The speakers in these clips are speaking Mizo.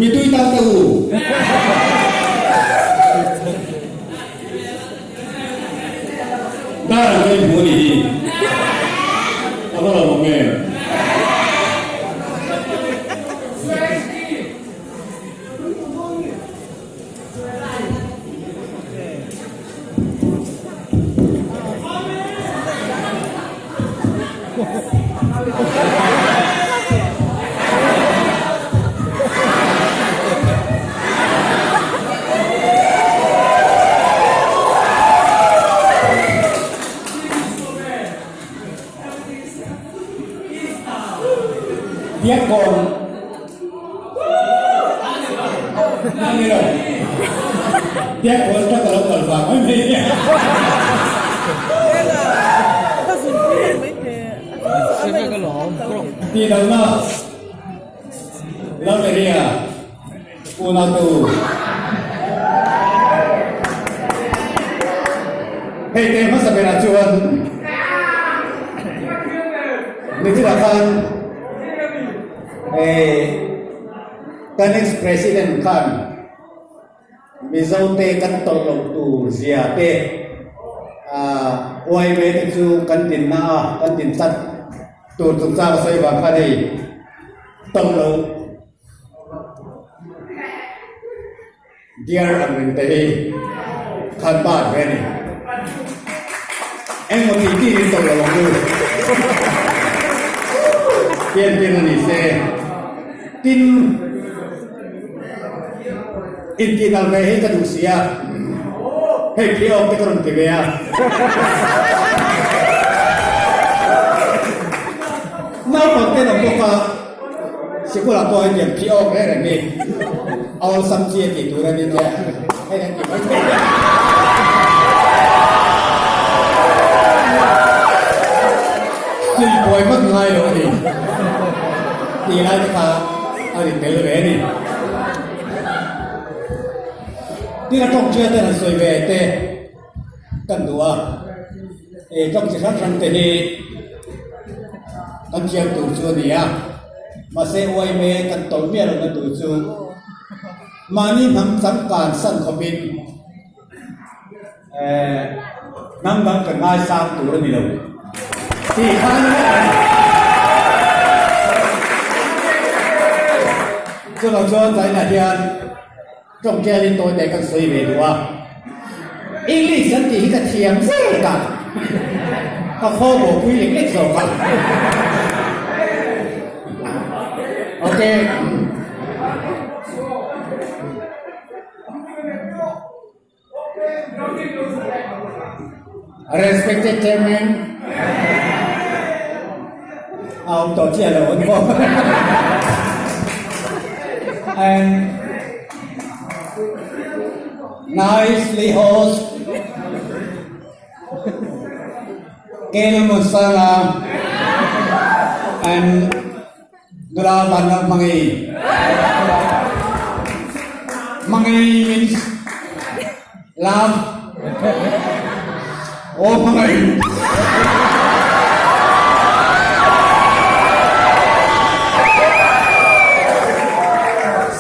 Mi tui tak te u. Dar ang kan hmu a nih hi. A va lo awm em? Diakkawn a ni lo. Diakkawn ka lo kal vang mai mai nia. Tih lohna Lalmeria unautu hei te hmasa berah chuan nichina khan kan ex-president khan Mizote kan tawlh loh tur zia te yma te chu kan dinna a kan din tlat tur chungchang a sawi vang khan hei tawlh loh Dear ang reng te hi khan bat ve a ni. Engmaw tih tih in tawlh lo ang u. Pian pian a ni se. Tin. Intih nal ve hi ka duh si a, hei khi awk te ka rawn ti ve a. Naupang ten awm bawk a, sikulah pawh hetiang khi awk reng reng hi a awlsam chi a tih tur a ni tia hei kan ti mai thei. Suibuai vak ngai lo a ni tih lai te kha a ri tel ve a ni. Tin a tawng ṭhial ten han sawi ve te kan duh a, he tawng chi hrang hrang te hi kan thiam tur chu a ni a, mahse uaime kan tawlh miah lohna tur chu mahni hnam changkan san khawpin eh hnam dang kan ngaisang tur a ni lo tih kha a ni vek a ni. Chuvang chuan zainah hian tawngṭialin tawi te kan sawi ve duh a, English an tih hi ka thiam zek a, ka khaw bawhpui lek lek zawk a. Okay. Respected Chairman, a awm tawh chiah lo an bawk. And nicely host Kel Munsanga and Nula Vanlal Hmangei. Hmangei means love. Oh Hmangei.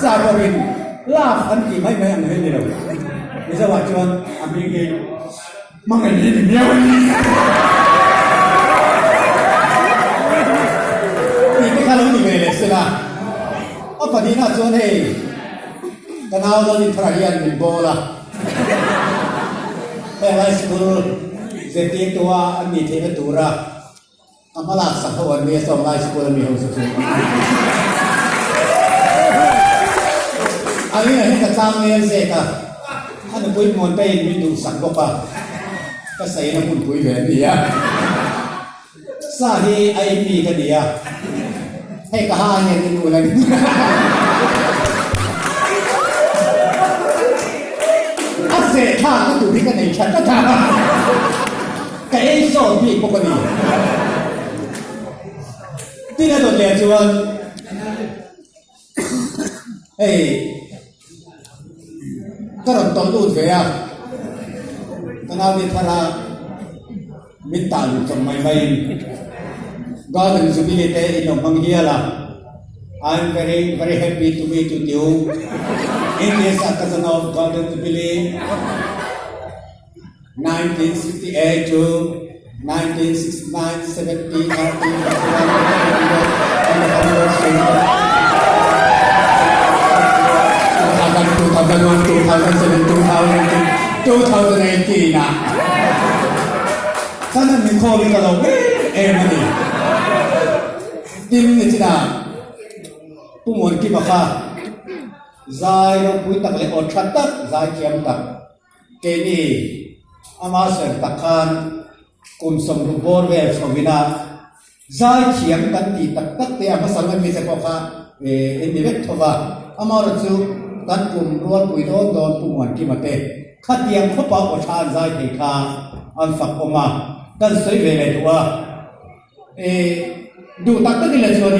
Sa pawhin love an tih mai mai ang hi ni lo. Mizo ah chuan a hming hi Hmangei hi ni miau a ni. Tih te kha lo ni ve leh se la. A pahnihna chuan hei ka nau Lalintharah hian min bawl a. Heng lai sikul zirtirtua an nih theihna tura A hmalak sak ho an nia sawm lai sikul a mi ho chu chu. A rinah hian ka chang nel zek a, a nupui Muante in min duhsak bawk a, ka saina hmunpui ve an ni a. Sa hi a in mi ka ni a, hei ka ha hian i nu la ni. A zehthlak na tur hi ka nei tha tlat a. Ka ei sawt bik bawk a ni. Tin a dawt leh chuan hei Ka rawn tawlh lut ve a, ka nau ni thar a min tah luh chawp mai maiin Golden Jubilee te in lo hmang hial a, I'm very very happy to meet with you in this occasion of Golden Jubilee 1968 to 1969, 70, 90, 91, 2000, 2001, 2007, 2002, 2018 ah kan han inkhawm hi ka lo em em a ni. Tin, nichinah Pu Muankima kha zai ropui tak leh aw tha tak, zai thiam tak, Keini ama ser tak khan kum 60 bawr vel chho ina zaithiam kan tih tak tak te a hmasa lawm mite pawh kha in ni vek tho va, amaherawh chu kan kum rualpui dawn dawn Pu Muankima te khatiang khawpa aw tha an zai thei kha an fak awm a, kan sawi ve leh duh a, duh tak takin le chuan.